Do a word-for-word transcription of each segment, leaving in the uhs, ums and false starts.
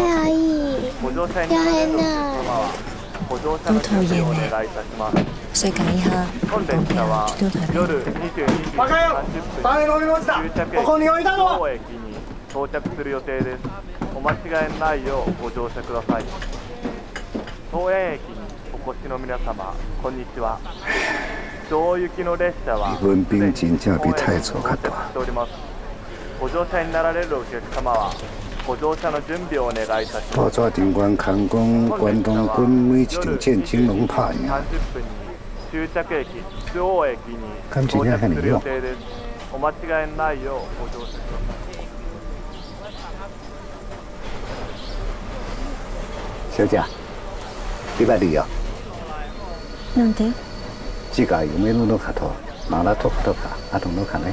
い、あい。やへんな。補助車になられるお客様は、補助車の準備をお願いいたします。 所以講一下，本列車は夜にじゅうにじ30分に到達。 車を降りました。ここに降りたのは？ 東映に到着する予定です。お間違いないようご乗車ください。東映にお越しの皆様、こんにちは。上雪の列車は、李文斌真正比太祖較大。 補助車になられるお客様は、補助車の準備をお願いいたします。 爆炸頂懸看講，關東軍每一場戰爭攏拍贏。 30分に終着駅、周防駅に到着する予定です。お間違いないようご乗車ください。小姐，你捌旅遊？なんで？時間有没有弄好？马拉托克托卡，阿童诺卡呢？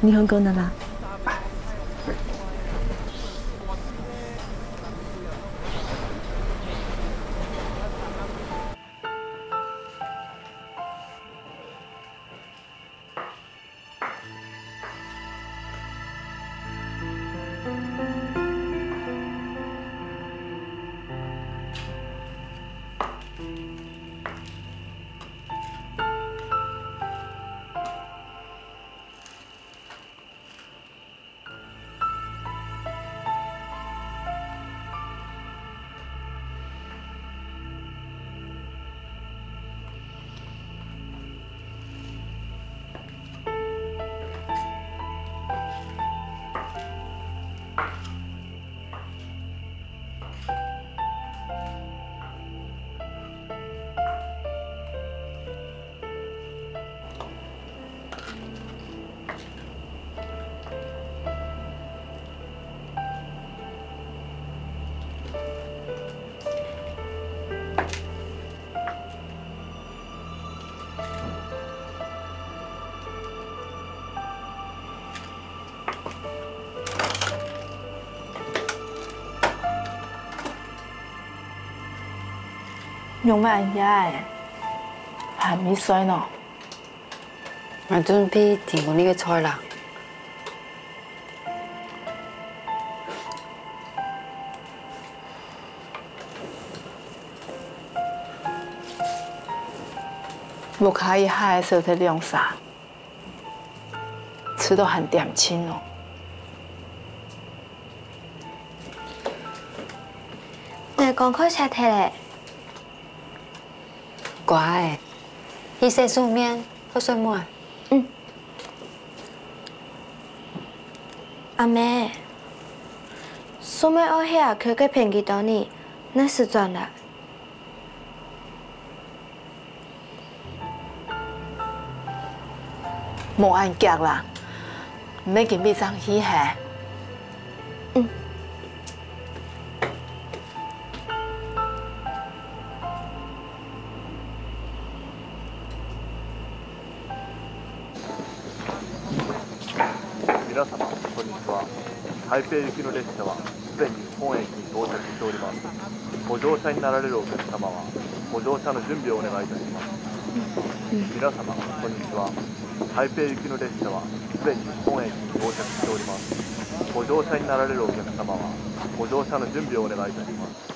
日本語なら。 仰會恁夜仔，還毋睡呢？𠊎準備訂分你个菜啦。屋下一下仔少忒兩儕，食到還恬靜哦。來，功課寫忒咧。乖，去洗手面，去睡目啊。嗯。阿姆，素妹愛去阿舅該片幾多日，哪時轉來？ 無恁遽啦，毋係今晡日正去係？嗯。 皆様、こんにちは。台北行きの列車はすでに本駅に到着しております。ご乗車になられるお客様は、ご乗車の準備をお願いいたします。皆様、こんにちは。台北行きの列車はすでに本駅に到着しております。ご乗車になられるお客様は、ご乗車の準備をお願いいたします。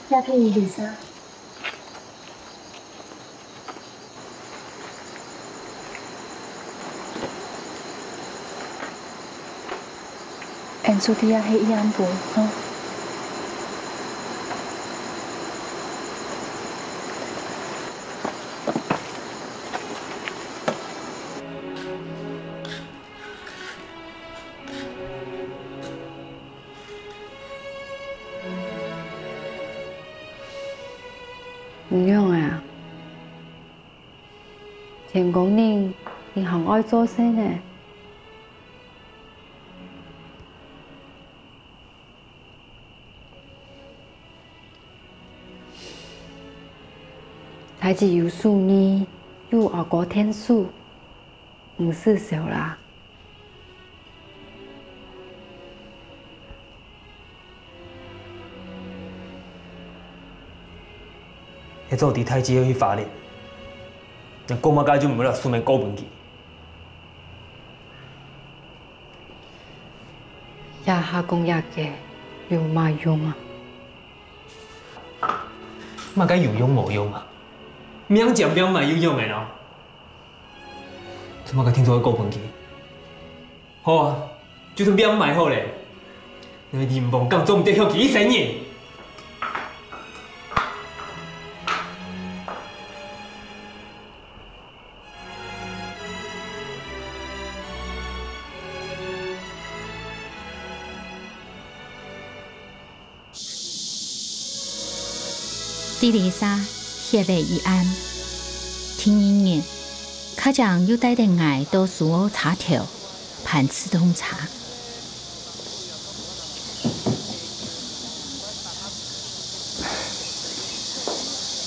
𫣆就在這歇一暗晡，吼。 仰仔啊？天光日，你還愛做事呢？ 大姊有手藝，有阿哥𢯭手，毋使愁啦。一早知大姊愛去花蓮，𠊎講麼个就毋會摎素妹告分佢。 這下講這个有麼用啊？麼个有用無用啊？命正放埋有用个咯。做麼个定著愛告分佢？好啊，就算放埋好咧，你人亡敢做毋得歇佢一生人。 在這儕歇了一暗，第二日，家長又帶等𠊎到蘇澳車頭盤自動車。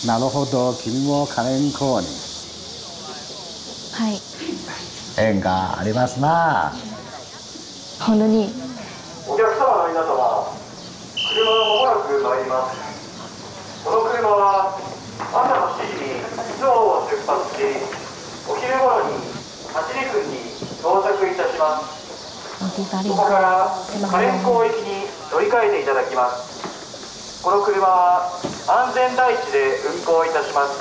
なるほど、君もカレーにこうに。はい。演歌ありますな。本当に。お客様の皆様、車は間もなく参ります。この車は朝のしちじに蘇澳を出発し、お昼頃に八里郡に到着いたします。ここから花蓮港行きに乗り換えていただきます。この車は安全第一で運行いたします。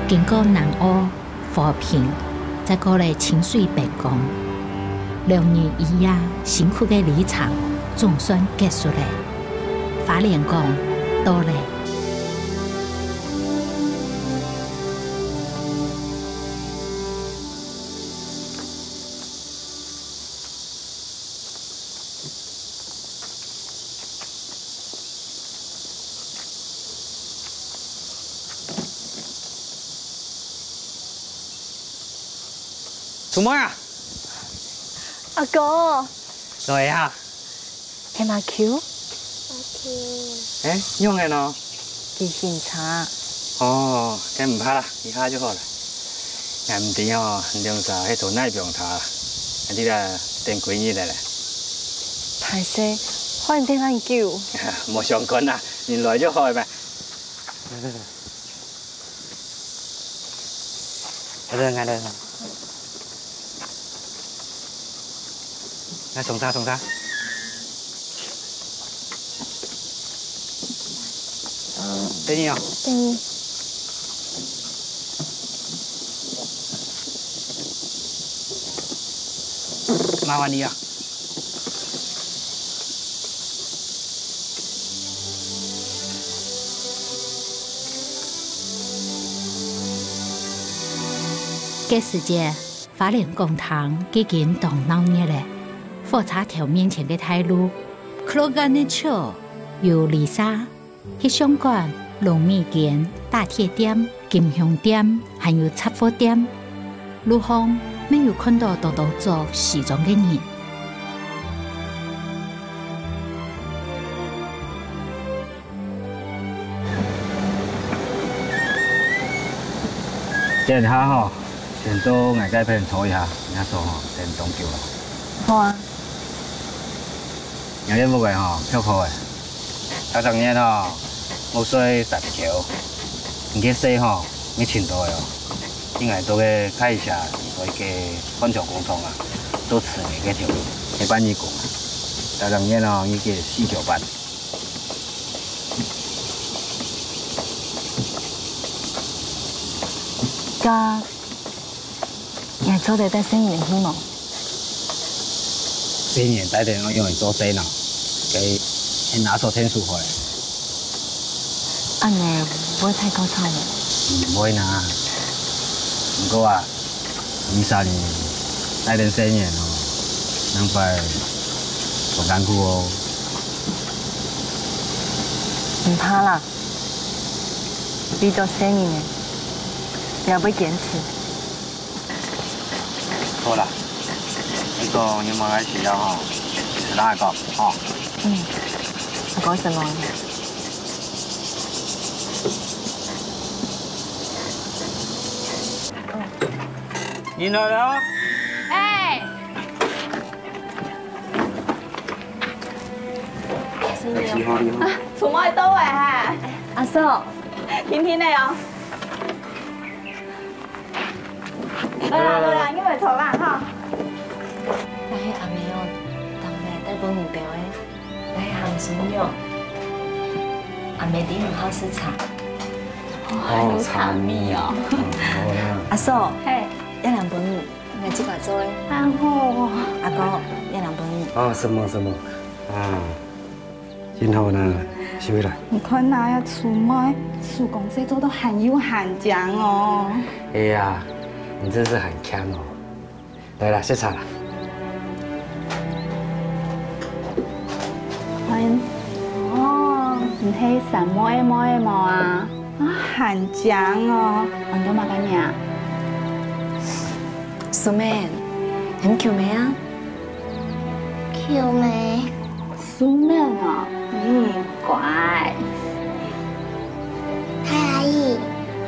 經過南澳、和平，再過來清水、平江，兩日一夜辛苦个旅程總算結束了。花蓮港到了。 素妹啊！阿哥，來啊！係麼球？欸，仰仔呢？自行車。哦，該毋怕啦，一下就好了。𠊎毋知吼，你兩儕係在哪放忒，𠊎在這等幾日了咧。歹勢，害你等恁久。無相干啦，你來就好了嘛。好的，好的。來，送茶，送茶。等你哦。等你。麻煩你啊。 該時節，花蓮公廳已經當鬧熱咧，火車頭面前个大路，Krogan个橋，有梨沙、翕相館、龍尾間、打鐵店、金香店，還有雜貨店。路項乜有看到多多著西裝个人。 等一下吼，先到𠊎該片坐一下，人家說吼，等當久了。好啊。𠊎个屋仔吼，漂泊仔，大正月吼，屋稅三千，你个稅吼，你請到了哦。你愛到个看一下，你个漢橋工廠啊，做此年个條路，一般一工啊，大正月哦，你个四九半。 該，你還做得帶細人去無？細人帶等用來做事呢，該，你拿手天數好咧。恁呢，毋會太高潮無？毋會啦。毋過啊， 你三年，帶等細人哦，能會當艱苦哦。毋怕啦，為著細人呢，𠊎會堅持。好啦，你講有麼个需要吼，隨時摎𠊎講吼。嗯，𠊎講先忙一下。 你來了。哎。你好，你好。啊，出外到位哈。阿嫂。婷婷呢哦。來啦，來啦，你莫坐啦哈。該係阿姆哦，當來帶分你兜个。 來，行，孫女。阿姆知你好食茶。哦，還有茶米哦。嗯，好啦。阿嫂，嘿。這兩分你，𠊎自家做个。恁好哦。阿哥，這兩分你。啊，什麼什麼？啊，真好呢，收起來。你看哪，這出妹手工藝做到還有還靚哦。哎呀，你真是很強哦。 來啦，食茶啦。歡迎。哦，你係三妹个妹仔無啊？啊，還靚哦！安到麼个名？淑美，你叫咩啊？秀美。 淑美哦，嗯，乖。大阿姨，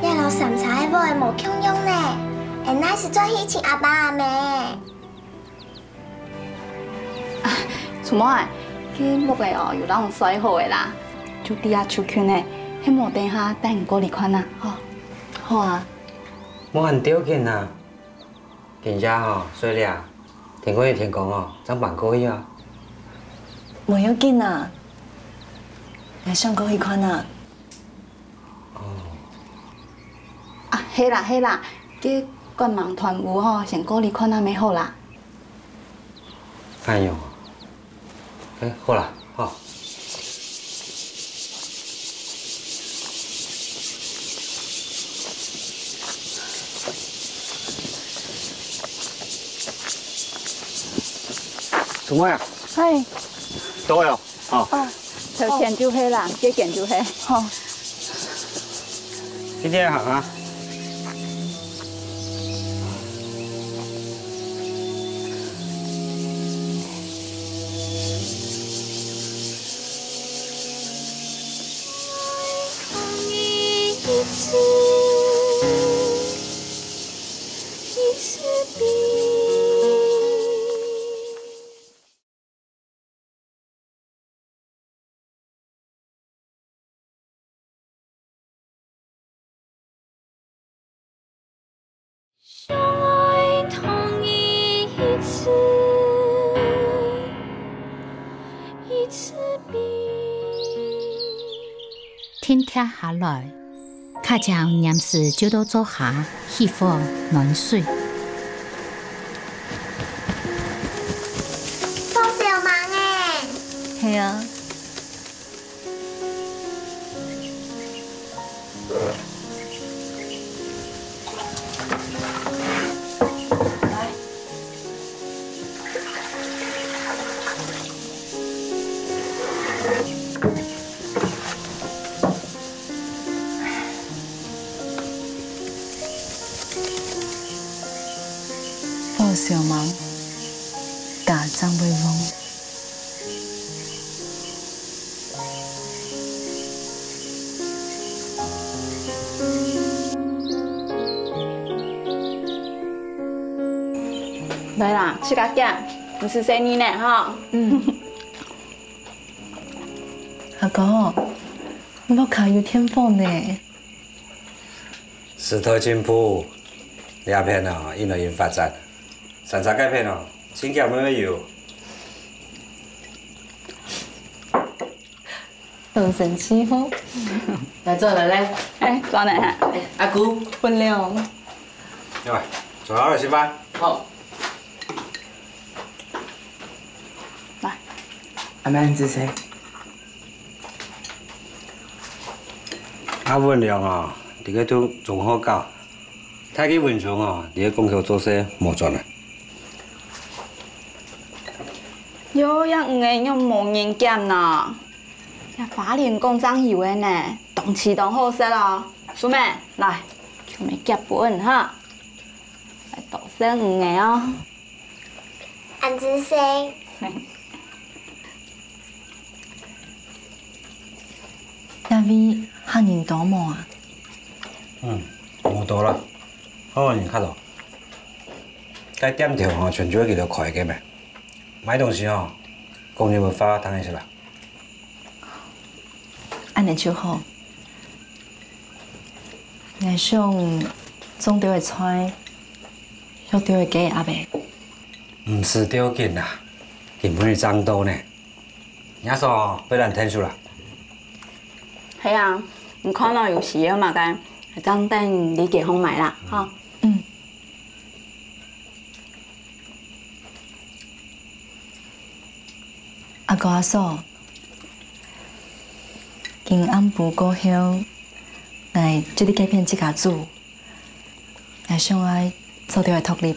這摎三茶个屋仔無共樣呢，𠊎哪時轉去尋阿爸阿姆？啊，淑妹，該屋仔哦，有摎你睡好个啦，就在這就近呢，係無等下帶你過去看啊，吼。好啊。無恁著緊啊。 今夜吼，睡這，天光一天光吼，正搬過去啊。無要緊啊，𠊎想過去看啊。哦。啊，係啦係啦，該觀望團屋吼，先過去看啊，乜好啦。哎喲， 哎，好啦，好。淑妹啊？嗨。到了，好。哦，頭前就係啦，這間就係。好。 今天好啊。定定下來，卡正黏時就到灶下起火暖水。幫小忙欸！係啊。 幫小忙，家正會旺。 來啦，自家夾，毋使細義呢吼。嗯。阿哥，你屋下有電火呢？時代進步，這片哦，應該有發展。山茶該片哦，盡遽乜乜有。當神奇吼。來，坐來咧。欸，坐來哈。阿姑。分了。來，坐下來食飯。好。來。阿妹，恁仔細。阿文良啊，這个都總好搞。 大家文章哦，你个功課做事無轉啊？喲，這魚仔仰無人夾呢？這花蓮港正有个呢，當鮮當好食哦。淑妹，來，叫妹夾分哈。來，多食魚仔哦。恁仔細。這位客人多無啊？嗯，無多啦，好人較多。 該店頭吼，全就係佢兜開个咩？買東西吼，講日文話聽得識啦。恁仔就好。𠊎想種兜个菜，畜兜个雞鴨仔。毋使著緊啦，今晡日正到呢。 若嫂，分𠊎𢯭手啦。係啊，你看著有需要麼个，正等你解封買啦，吼。嗯。阿哥阿嫂，今暗晡過後，𠊎就在該片自家煮。 𠊎想愛做兜个獨立。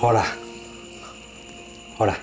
好啦，好啦。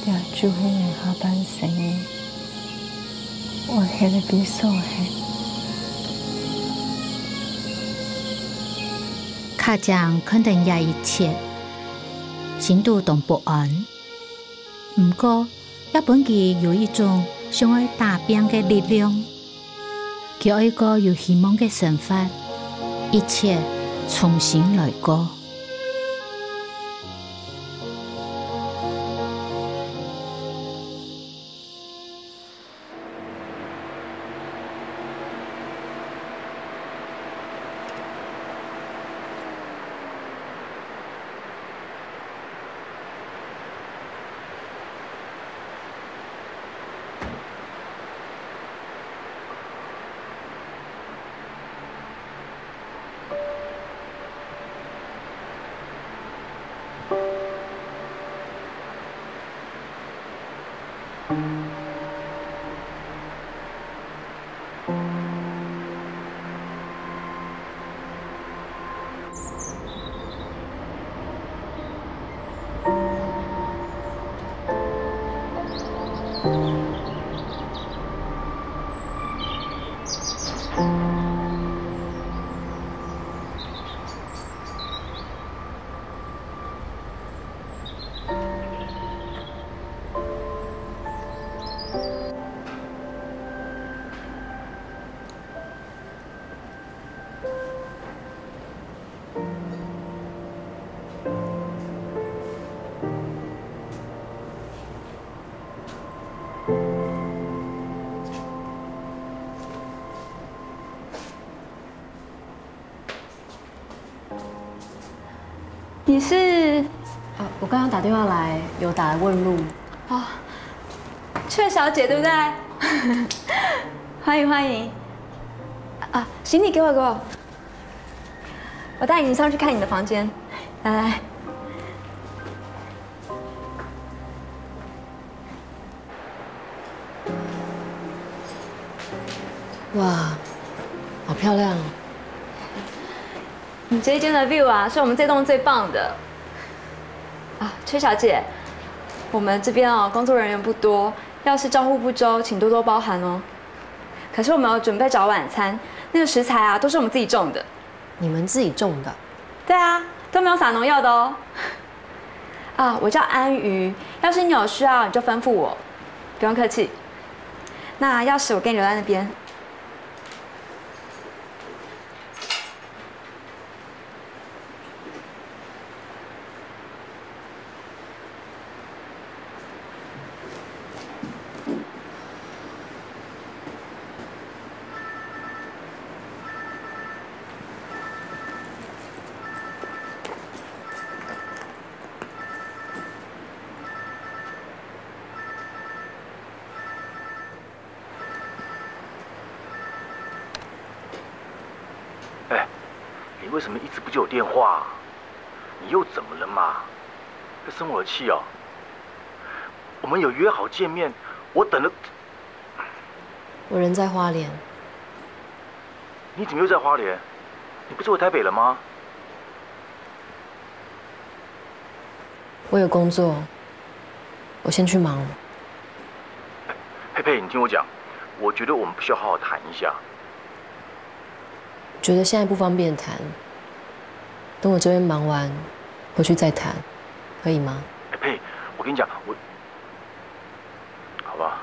這就係𠊎下半生个，𠊎歇个位所係。卡正看等這一切，心肚當不安。毋過，也分佢有一種想愛打拚个力量。 佢愛過有希望个生活，一切重新來過。你是？啊，我刚刚打电话来，有打来问路。哦，雀小姐对不对？欢迎欢迎。啊，行李给我给我，我带你上去看你的房间。来来来。 哇，好漂亮哦！你这一间的 view 啊，是我们这栋最棒的。啊，崔小姐，我们这边哦，工作人员不多，要是照顾不周，请多多包涵哦。可是我们有准备早晚餐，那个食材啊，都是我们自己种的。你们自己种的？对啊，都没有撒农药的哦。啊，我叫安瑜，要是你有需要，你就吩咐我，不用客气。那钥匙我给你留在那边。 哎，你为什么一直不接我电话啊？你又怎么了嘛？在生我的气哦？我们有约好见面，我等了。我人在花莲。你怎么又在花莲？你不是回台北了吗？我有工作，我先去忙了。佩佩，你听我讲，我觉得我们必须要好好谈一下。觉得现在不方便谈，等我这边忙完，回去再谈，可以吗？哎，佩，我跟你讲，我，好吧。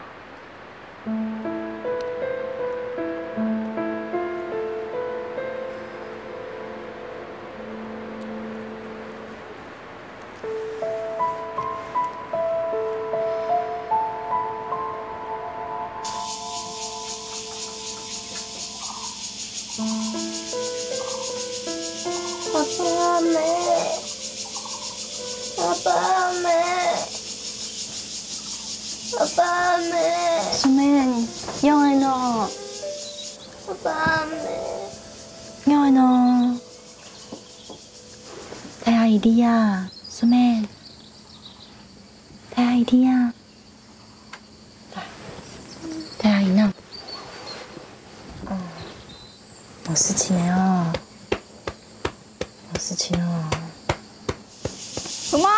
阿爸阿姆，阿爸阿姆，阿爸阿姆。小妹，你仰會呢？阿爸阿姆。你仰會呢？大阿姨在啊，小妹。大阿姨在啊。 来，大阿姨呢？哦，没事情的哦，没事情哦。什么？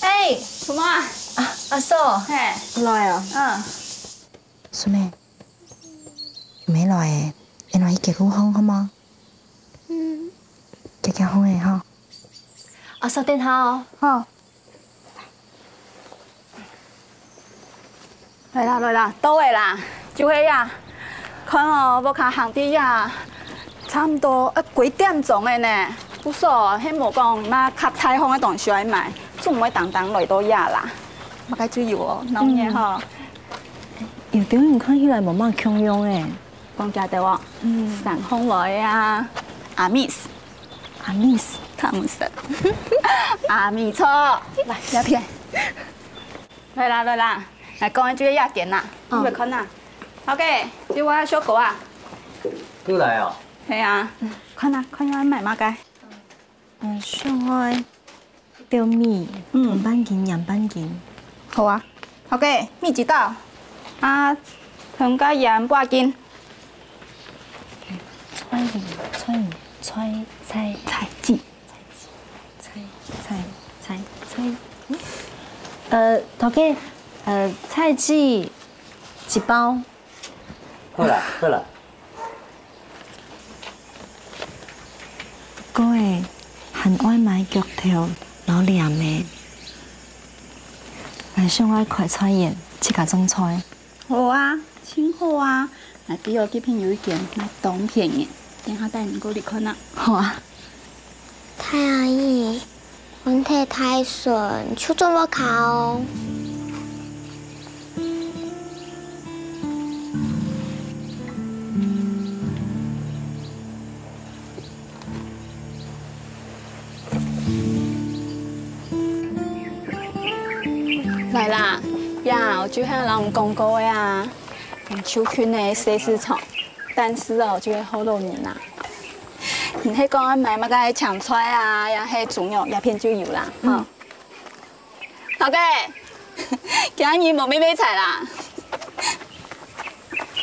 哎，什么？啊，阿嫂，嘿，来啊。嗯。小妹，有没来的？俺来去给我烘好吗？嗯。给给烘的哈。阿嫂，等下哦。好。 來啦，來啦，到位啦，就係呀。看哦，屋下行到呀，差毋多愛幾點鐘个呢。不過，係無講麼較大方个東西愛買，總毋會單單來到呀啦。麼个就有哦，弄个吼。有點看起來無麼共樣誒。講假的哦，嗯，上行來啊，阿Miss。 阿Miss，湯姆森。阿米錯，來，這片。來啦，來啦，來講一句要緊啦，你會看啦。OK，這我小狗啊。又來哦。係啊，看啊，看啊，買麼个？嗯，想愛一條米，嗯，半斤，鹽半斤。好啊。OK，米幾多？啊，糖加鹽半斤。菜，菜，菜，菜，菜籽。 菜，菜，菜，菜。呃，頭家，呃，菜雞一包。好啦，好啦。哥誒，還愛買腳豆摎鐮仔。𠊎想愛開菜園，自家種菜。好啊，真好啊！𠊎知哦，這片有一間賣當便宜，等下帶你過去看啊。好啊。大阿姨， 𠊎等大孫就轉屋下哦。來啦，呀，𠊎就係摎你講過个啊，就近个細市場，但是哦，就會好多人啊。 你係講愛買麼个青菜啊，也係豬肉，這片就有啦，嗯。吼。頭家，今日無買買菜啦。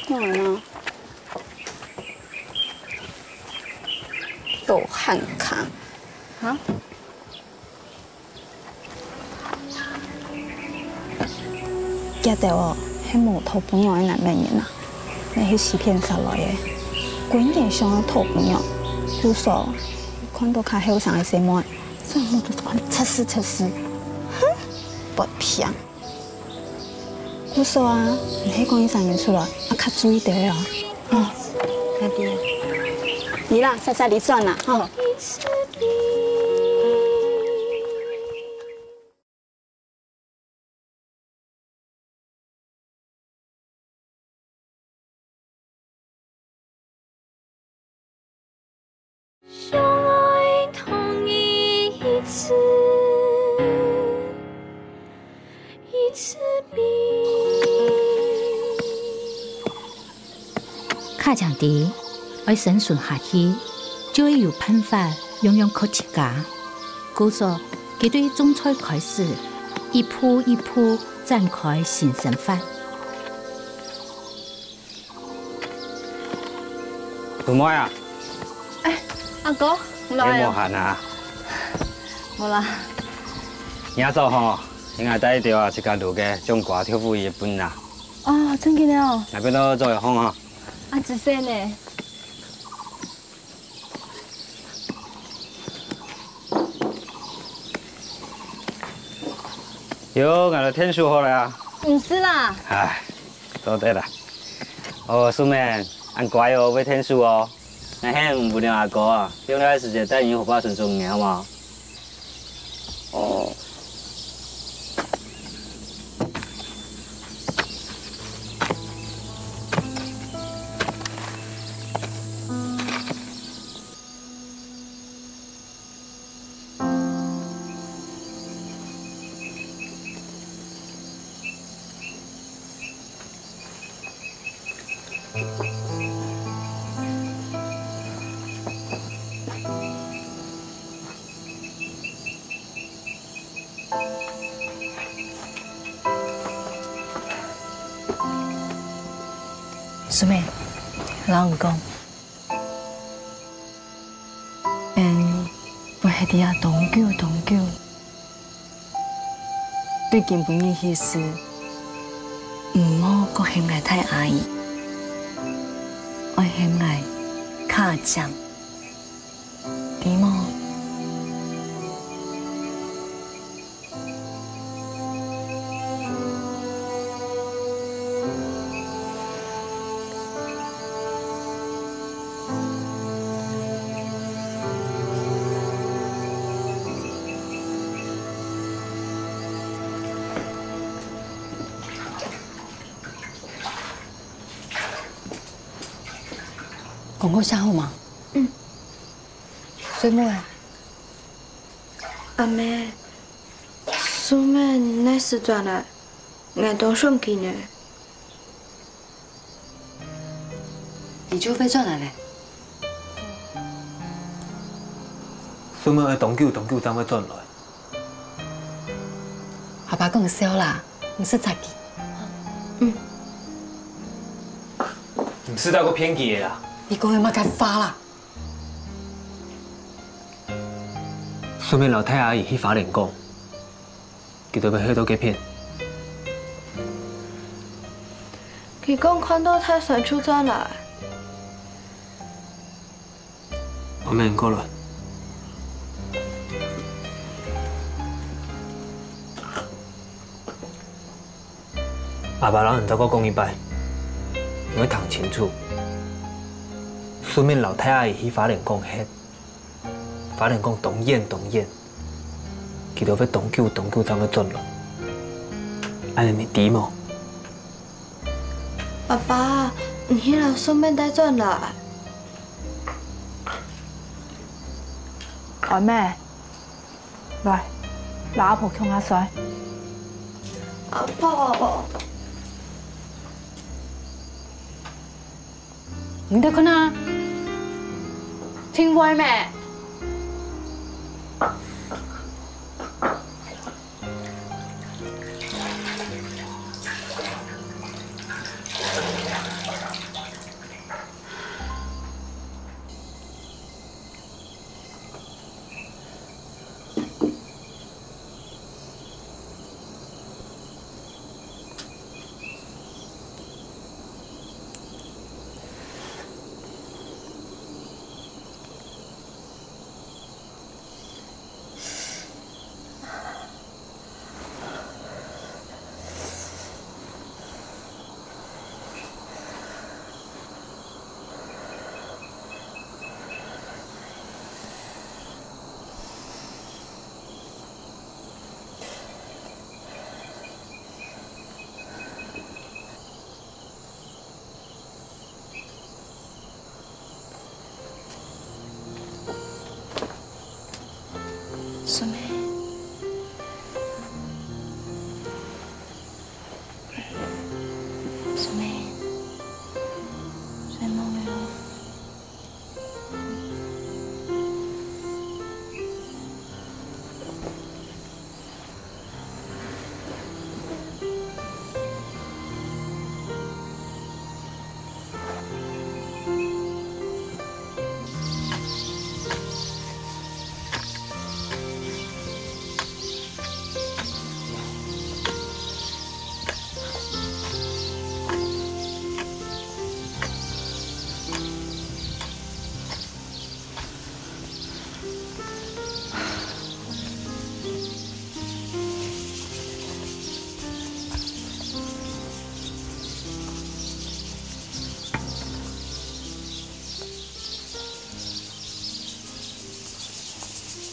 幹嘛呢？倒閒看。哈？ 這兜哦，係無討餔娘个男人啊，乜係西片殺來个。歸日想愛討餔娘，有時看到較後生个細妹，正目珠看直直直直。哼，發病！有時啊，你係講一聲人出來，愛較注意兜仔哦。哦，該知。你啦，煞煞你轉啦，吼。 想愛同你一直，一直比。 卡強知，愛生存下去，就愛有辦法樣樣靠自家。故所，佢對種菜開始，一步一步展開新生活。小妹啊，哎，阿哥，你來啊。你無閒啊？無啦。你阿嫂吼，應該帶一兜啊，自家滷个醬瓜豆腐去分啊。 哦，正經个哦。𠊎分你做一項啊。啊，仔細呢。喲，𠊎來𢯭手好了啊。毋使啦。唉，多謝啦。哦，素妹，恁乖哦，會𢯭手哦。 𠊎喊你餔娘阿哥啊，用這個時節帶你去河壩脣做魚仔好無？哦。素妹，摎你講， 𠊎會在這當久當久。對今晡日起始，毋好過喊𠊎大阿姨，愛喊𠊎卡醬，知無？ 功課寫好無？嗯。 細妹。阿姆，素妹哪時轉來？𠊎當想佢呢。佢就會轉來了。素妹愛當久當久正會轉來。阿爸講笑啦，毋使責佢。嗯。毋使再過騙佢个啦。你講个麼个話啦？ 素妹摎大阿姨去花蓮講，佢兜會去到該片。佢講看到大山就轉來。阿妹，你過來。阿爸摎你再過講一擺，你愛聽清楚。順便摎大阿姨去花蓮講忒。 花蓮講當遠當遠，佢兜會當久當久正會轉來。恁樣你知無？爸爸，你去摎順便帶轉來。阿妹，來，摎阿婆共下睡。阿婆。 你在看啊？聽話咩？ 素梅，素梅，睡目了哦。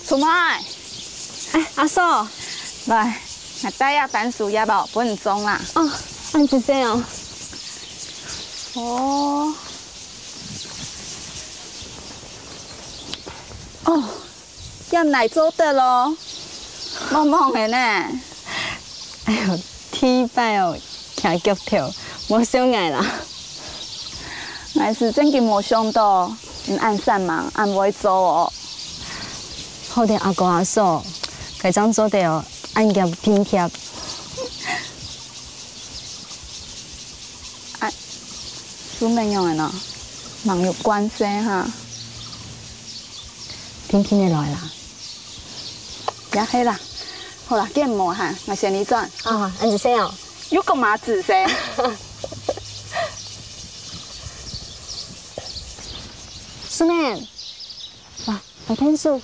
出門。哎，阿嫂。來，𠊎帶這番薯葉哦，分你種啦。哦，恁仔細哦。哦。哦， 葉泥做得咯，濛濛个呢。哎喲，第一擺哦，徛腳頭，莫笑𠊎啦。𠊎係正經無想到，你恁煞猛，恁會做哦。好得阿哥阿嫂，該正做得哦，恁遽拼貼。啊，素梅仰仔呢？吂有慣勢哈？ 定定仔來啦。也係啦。好啦，見無閒，𠊎先離轉。啊，恁仔細哦。又講麼仔細？素梅，哇，來𢯭手。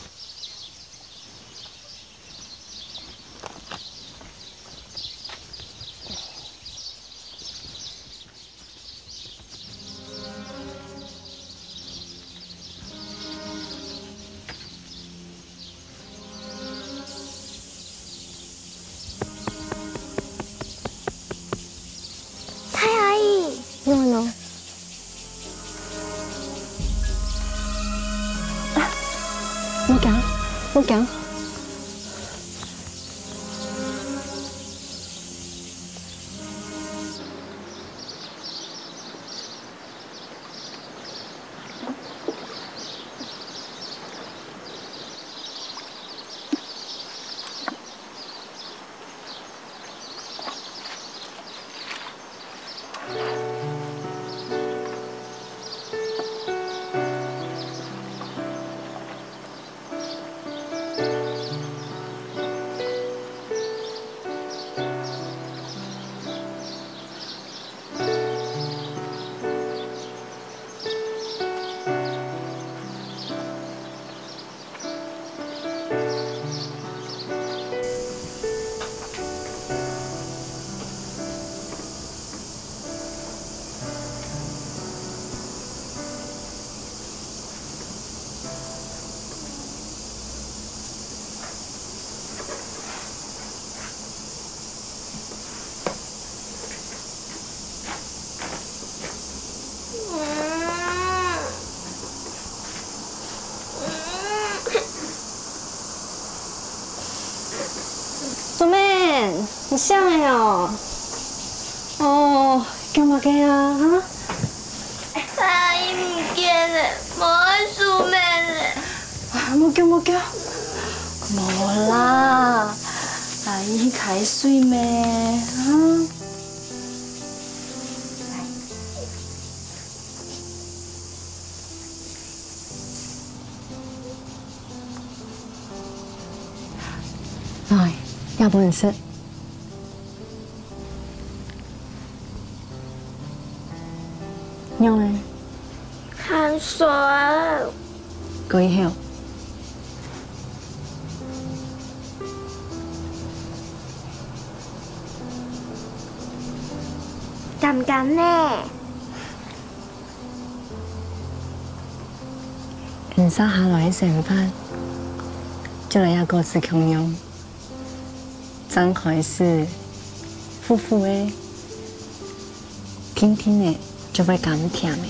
大阿姨。仰仔呢？啊，莫驚，莫驚。你想个哦？哦，叫麼个啊？哈？阿姨毋見了，無愛書面了。啊，莫叫，莫叫。無啦，阿姨去㧡水咩？啊。 來，這分你食。仰仔？寒酸。過一口。甘甘呢。 你續下來个生活，就來這个故事共樣，正開始苦苦个，定定仔就會甘甜个。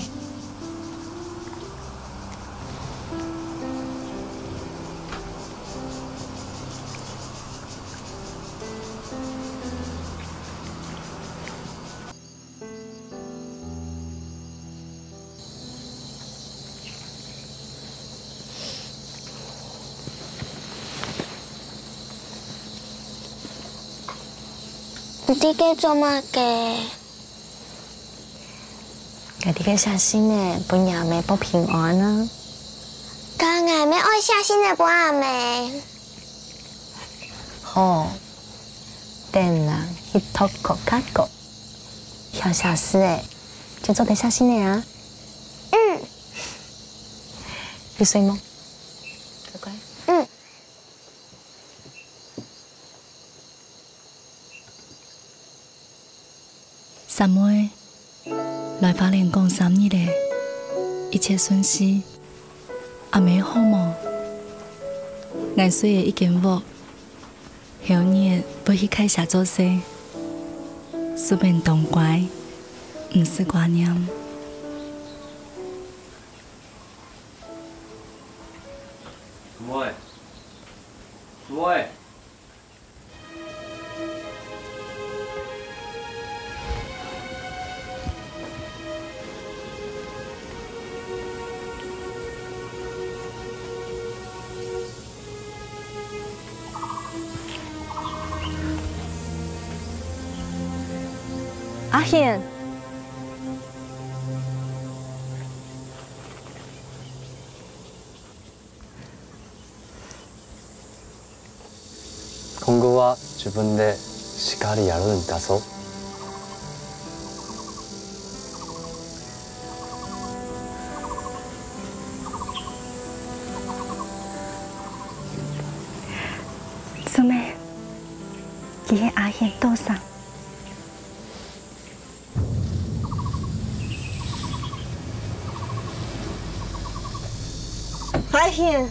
你在該做麼个？𠊎在該寫信仔，分若姆報平安啊。該𠊎乜愛寫信仔分阿姆。好，等𠊎去讀課較過。 曉寫字仔，就做得寫信仔啊。嗯。有睡無？乖乖。嗯。三妹，來花蓮講三日了，一切順序。阿姆好無？𠊎睡了一間屋， 後日會去開社做事，順便當乖，毋使掛念。妹，妹。 阿賢。 今後は自分でしっかりやるんだぞ。做咩？佢係阿賢多少？ 阿賢。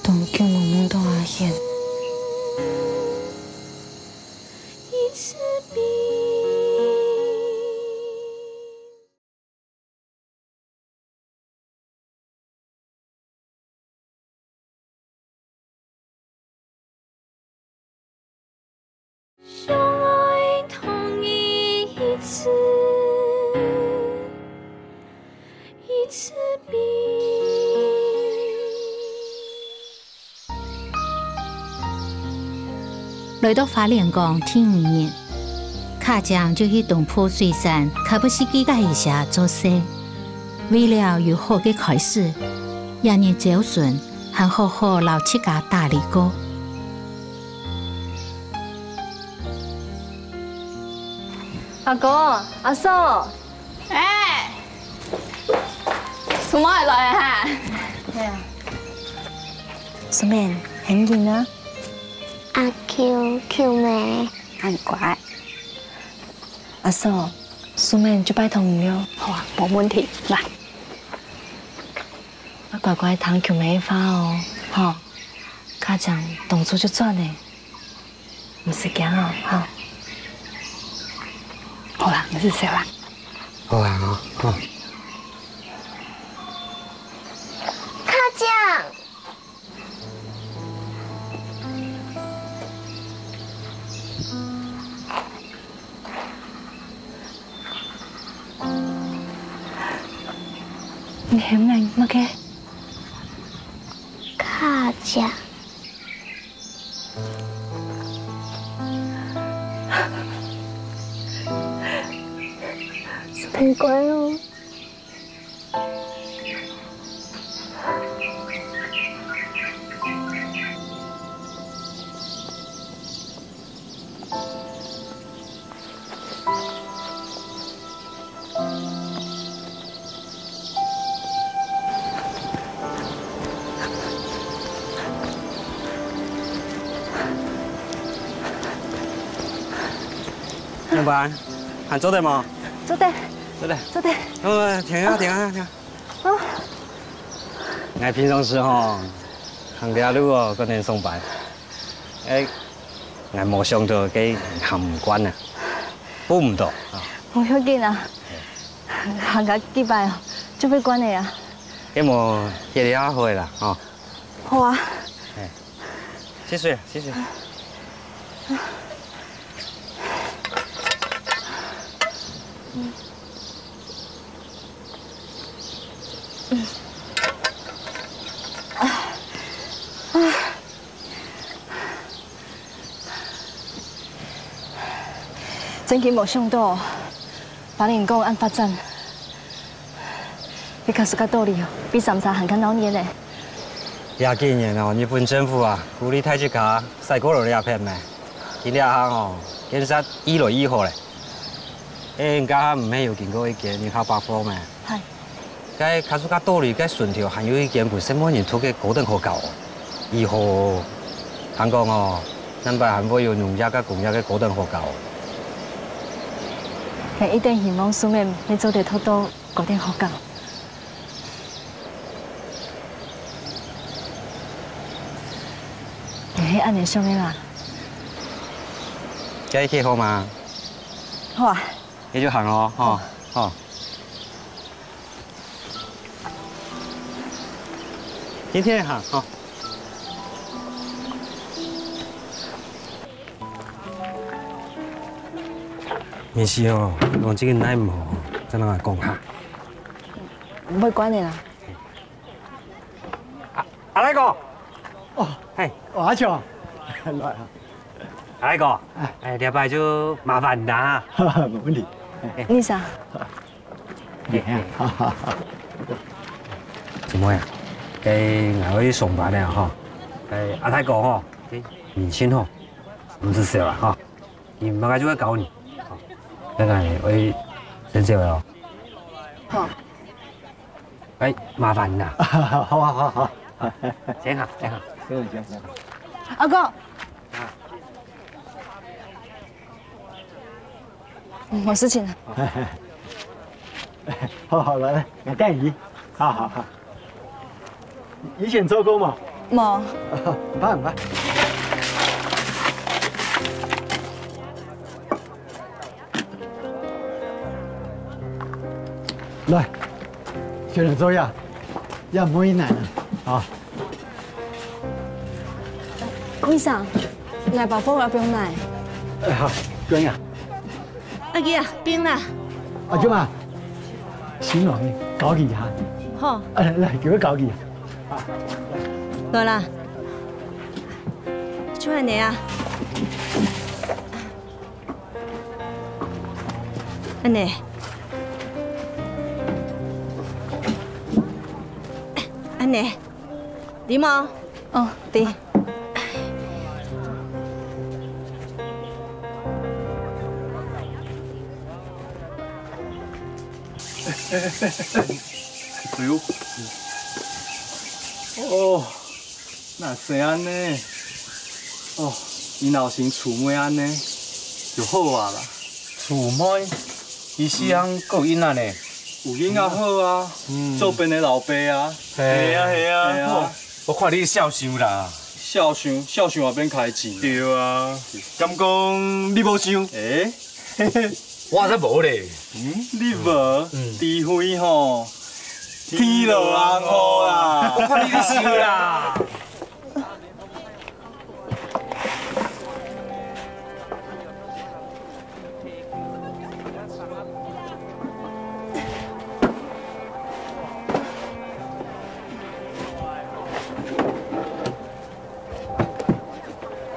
當久無夢到阿賢。來到花蓮港第二日，卡正就去東埔水產株式會社做事。為了有好个開始，這日朝晨還好好摎自家打理過。 阿哥，阿嫂。哎，做麼个來啊哈？哎呀，順便，很緊啊。阿舅、舅姆。恁乖。阿嫂，素妹就拜託你了。好啊，無問題，來。啊，乖乖聽舅姆个話哦，吼，家長當初就轉了，毋使驚哦，吼。好啦，毋使愁啦。好啊，吼，吼。家長。 你喊𠊎麼个？卡姐。真乖哦。 老闆，還做得無？做得。做得。做得。呃，停啊，停啊，停啊。哦。𠊎平常時吼，行這路哦，過來上班。哎，𠊎無想到該行毋慣啊，步毋到啊。無要緊啊，行个幾擺哦，就會慣个啊。該無歇一下好了啦，吼。 好啊。哎，去睡，去睡。真經無想到，巴陵港恁發展，該卡斯卡島裡哦，比三沙還較鬧熱呢。這幾年哦，日本政府啊，鼓勵大自家徙過來這片咩，今這下哦，建設愈來愈好咧。哎，你這下毋係有經過一間日下百貨咩？係。 該卡斯卡島裡該脣頭還有一間分細妹人讀个高等學校哦，以後聽講哦，南擺還會有農業佮工業个高等學校哦。𠊎一定希望素妹也做得讀到高等學校。你係恁樣想个啦？該一切好嗎？好啊。 該就行囉，吼，好。今天行，吼。沒事哦，講這個耐毋好，再同𠊎講下。毋會關个啦。 阿，阿來哥。哦，嘿。哦，阿強，來啊。阿來哥，哎。哎，這擺就麻煩你啦哈。無問題。你好。嘿，嘿。姊妹啊，該𠊎愛去上班了哈。哎，阿大哥吼，哎，人盡好，毋使愁啦哈。佢麼个就會教你。好，該𠊎愛先走了哦。好。 哎，麻煩你啦。好啊，好啊，好啊。先行，先行。行，行，行。阿哥。啊。嗯，有事情啊。好，好，來，來，𠊎帶你。好，好，好。以前做過無？無。毋怕，毋怕。 來，先來坐呀，也毋會難啊，啊。先生，𠊎包袱也放哪？哎，好，放呀。阿姨啊，冰啦。阿舅媽，先來，搞幾下。好。哎，來，給我搞幾下。來啦，就恁樣啊。 恁樣。恁樣，對無？哦，對。哎喲。哦。 哪生恁呢？哦，你老先出妹恁呢，有好啊啦。出妹？其實啊，閣有囡仔呢。有囡仔好啊，嗯。做別人个老爸啊。嘿啊，嘿啊，嘿啊。好，我看你痟想啦。痟想，痟想也免開錢。對啊，敢講你無想？欸，我才無咧。嗯，你無？嗯。除非吼，天落紅雨啦。我看你咧想啦。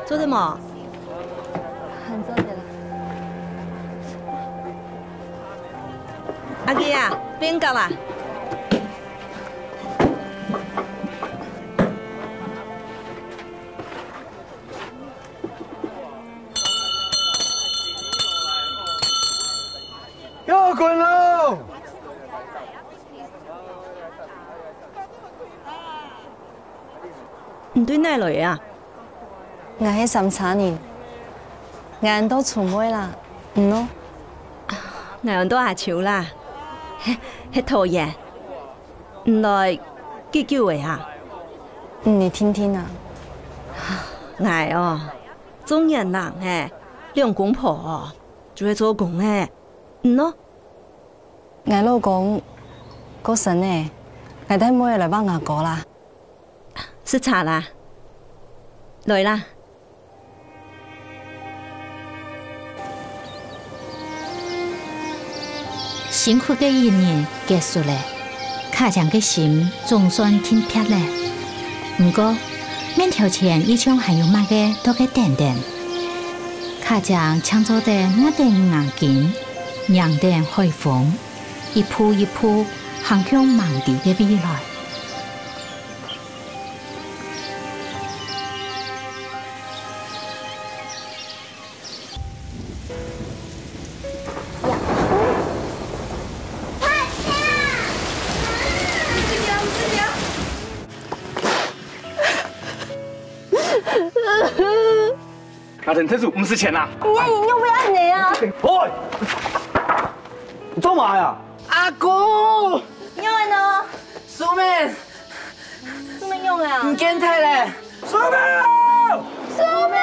做得無？還做得啦。阿基啊，變角啊！ 要滾囉！你對哪來啊？𠊎係三茶人，𠊎安到春妹啦，你呢？𠊎安到阿秋啦，係，係桃園。你來幾久了啊？你定定啊？𠊎哦，中年人嘿，兩公婆哦， 就係做工个。嗯咯。𠊎老公過身了，𠊎帶妹仔來望阿哥啦。食茶啦，來啦。辛苦个一日結束了，卡強个心總算定撇了。毋過，面頭前依像還有麼个在該等等。 卡強淨做得握等五牙根，迎等海風，一步一步行向吂知个未來。 阿珍，這就毋使錢啦。你，你仰會恁樣啊？喂，你做麼个啊？阿哥，你仰會呢？素妹，素妹仰會啊？毋見忒了。素妹！素妹！